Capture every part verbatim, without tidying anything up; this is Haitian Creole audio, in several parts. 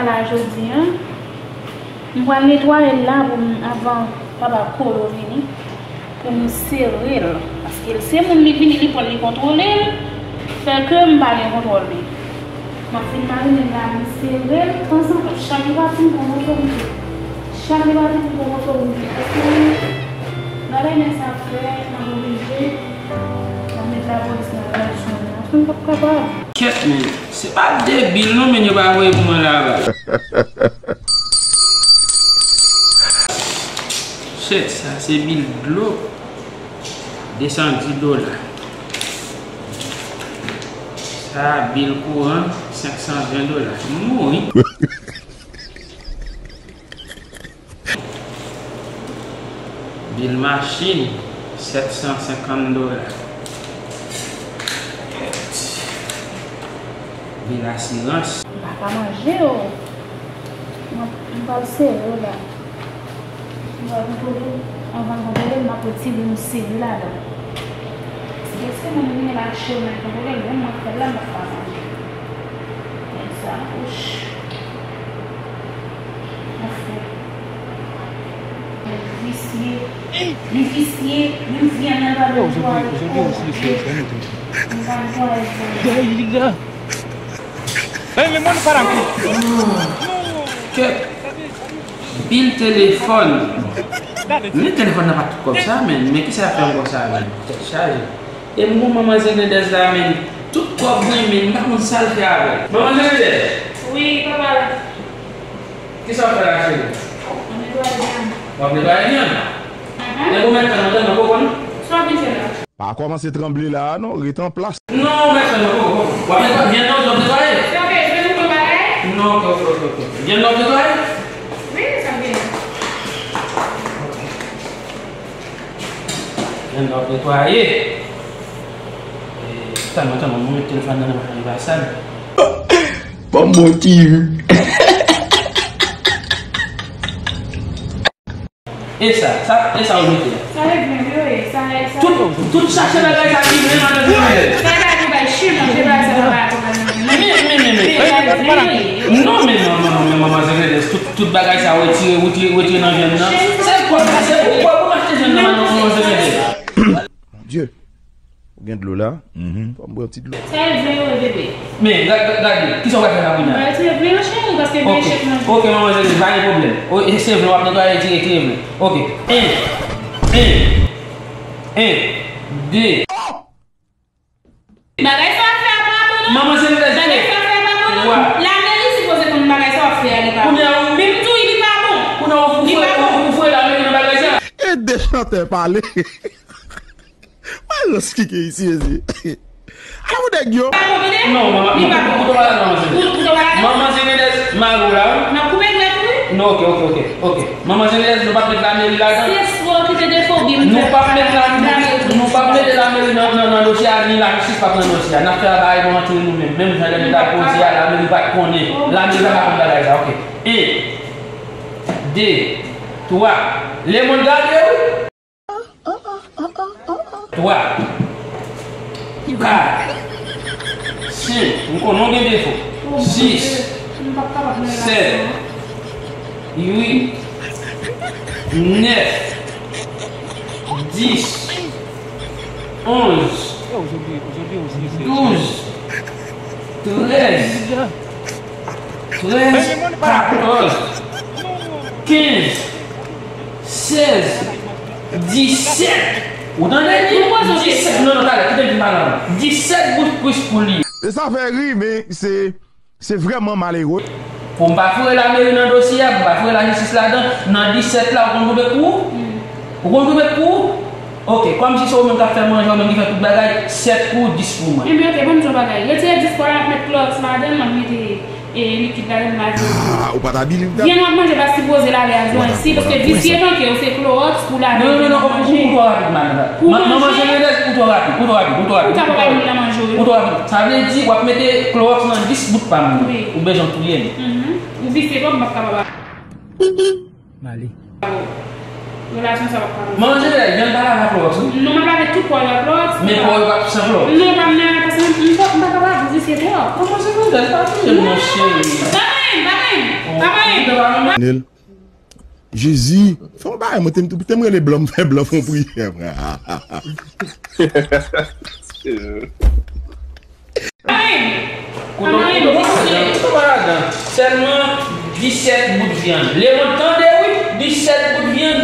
La jodi a, m pral netwaye l la pou m, avan papa Kolo vini, pou m sere l. Paske l se moun, li vini, li pran l, li kontwole l, fè ke m pa gen kontwòl li. M ap fin marinen l la, m sere l, tanzantan, chak li pati, m pran moso pou m di. Chak li pati, m pran moso pou m di. Paske bagay nèg sa ap fè, m ap oblije, m ap met lapolis nan relasyon an. Paske m p ap kapab. Kèt, men, se pa debil non, men yo pa voye pou mwen la, bay. Kèt, sa se bil dlo. De san dis dola. Sa bil kouran, senk san ven dola. M mouri. Bil machin, sèt san senkant dola. Bil asirans. M pa ka manje yo. M ap, m pral sere yo la. M pral kontwole, anvan m kontwole, m ap retire yon seri ladan. Si se moun vini la, cho, men kontwole, menm mwen k fè l la, m ap pa manje. Men sa, ouch. Anfen. Menm visye, menm visye, menm vyann nan pa netwaye. Oh mon Dieu. M pa netwaye vyann. Hey, le monde para. Kèt. Bil telefòn. Men telefòn nan pa tout kòb sa, men, men kisa y ap fè m konsa, men? Tèt chaje. E m gon manman Zenedèz la, men, tout kòb mwen, men, m pa konn sa l fè avè l. Manman Zenedèz! Wi, papa. Kisa w ap fè la, cheri? M ap netwaye vyann. W ap netwaye vyann? Mhm. E bon, men, tann, tann, tann, tann, tann. Sa w ap vin fè la? Pa kòmanse tranble la a non, ret an plas. Non, mèt, non, non, non. W ap netwaye, vyann nan, w ap netwaye. Se ok, jwenn yon bagay? Non, ok, ok, ok, ok. Vyann nan w ap netwaye? Wi, sa vyann. Vyann nan w ap netwaye. E, tann, tann, mwen met telefòn nan nan, nan, nan, nan, nan. Ban m bon ti ri. E sa, sa, e sa ou mete a? Sa e vyann yo ye, sa e, sa e. Tout, tout sachè bagay sa ki vyann nan vyann. Sa e bagay pou bay chen manje, bagay sa pa bay pou bay manje. Men, men, men, men. Non, men, non, non, non, men, manman Zenedèz, tout, tout bagay sa retire, retire, retire nan vyann nan. Se kwa, se pou, kwa pou m achte vyann nan, manman Zenedèz? Mon Dieu. Ou gen dlo la? Mhm. Fò m bwè yon ti dlo. Sa e vle yo, bebe. Men, gad, gad, gade, kisa w pral fè la kounye a? Mwen retire vle yo, cheri, paske vle chèf manje. Ok, manman, cheri, pa gen pwoblèm. O, e se vle w ap netwaye, retire, retire vle. Ok. En. En. En. De. Bagay sa w ap fè a pa bon, non. Manman, se vle. Bagay sa w ap fè a pa bon, non. Wa. Lameri sipoze konn bagay sa w ap fè a, li pa bon. Kounye a, ou. Menm tou, li pa bon. Kounye a, ou, ou, ou, ou foure lameri nan bagay sa. E de chantè pale. Mwen rans kike isi, mezye. Ala pou nèg yo. Non, manman, non, ou, ou, ou, ou, manman Zenedèz, mari w la, wi. N ap koupe dwèt ou, wi. Non, ok, ok, ok, ok. Manman Zenedèz, nou p ap met lameri ladan. Se swa w kite defo, byen. Nou p ap met la, nou p ap mete lameri nan, nan, nan dosye a, ni lajistis p ap nan dosye a. N ap fè bagay nou antre nou menm. Menm jan lè nou t al poze a, lameri pa t konnen. Lameri pa t konn bagay sa, ok. En, de, twa. Lemonn gade, wi. Twa, kat, senk, m konnen w gen defo. Sis, sèt, uit, nèf, dis, onz, douz, trèz, trèz, katòz, kenz, sèz, disèt. Ou tande li? Disèt. Non, non, talè, kite m fin pale ankò. Disèt goud plis pou li. E sa fè ri, men se, se vrèman malere. Pou m pa foure lameri nan dosye a, pou m pa foure lajistis ladan, nan disèt la, ou konn koube kou? Ou konn koube kou? Ok, kòmsi se ou menm k ap fè manje, ou menm ki fè tout bagay, sèt pou ou, dis pou mwen. Ebyen, ok, ban m di w yon bagay. Retire dis pou w la, m ap met klowòks ladan l, m ap mete, e, likid ladan l, m ap di w. Ah, ou pa t abilite. Vyann w ap manje pa sipoze lave a zwen si, paske visye tanke w se klowòks pou lave vyann w ap manje. Non, non, non, ou, ou twò rapid, madanm. Pou manje. Manman Zenedèz, ou twò rapid, ou twò rapid, ou twò rapid. Ou ka pa bay moun nan manje w, wi. Ou twò rapid. Sa vle di, w ap mete klowòks nan dis bout pa m. Wi. Ou bezwen touye m. Mhm. Ou visye twòp, m p ap kapab. M ale. Relasyon sa w ap pale. Manman Zenedèz, vyann pa lave ak klowòks, non? Non, m ap lave tout pwa yo ak klowòks. Men pwa yo pa san klowòks? Non, pa m nan, paske m, m pa, m pa kapab, visye twòp. Manman Zenedèz, pa touye m, non, cheri. Pa manyen m. Pa manyen m. Nel. Jezi, fè yon bagay, mwen te m te m rele blan, m fè blan fè yon priyè, frè. Pa manyen m. Pa manyen m, mesye. Sèlman disèt bout vyann. Lemonn tande, wi, disèt bout vyann.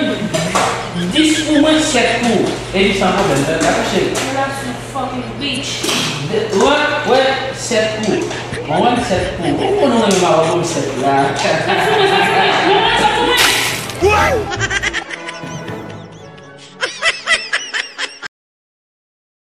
Dis pou mwen, sèt pou ou. Epi san pwoblèm, sa ta kouche. Relasyon fucking bitch. Wè, wè, sèt pou ou. Mwen wè sèt pou ou. Ou konn ou renmen mwen, mwen sèt la. Sa sou mwen, sa sou mwen. Mwen wè sa sou mwen.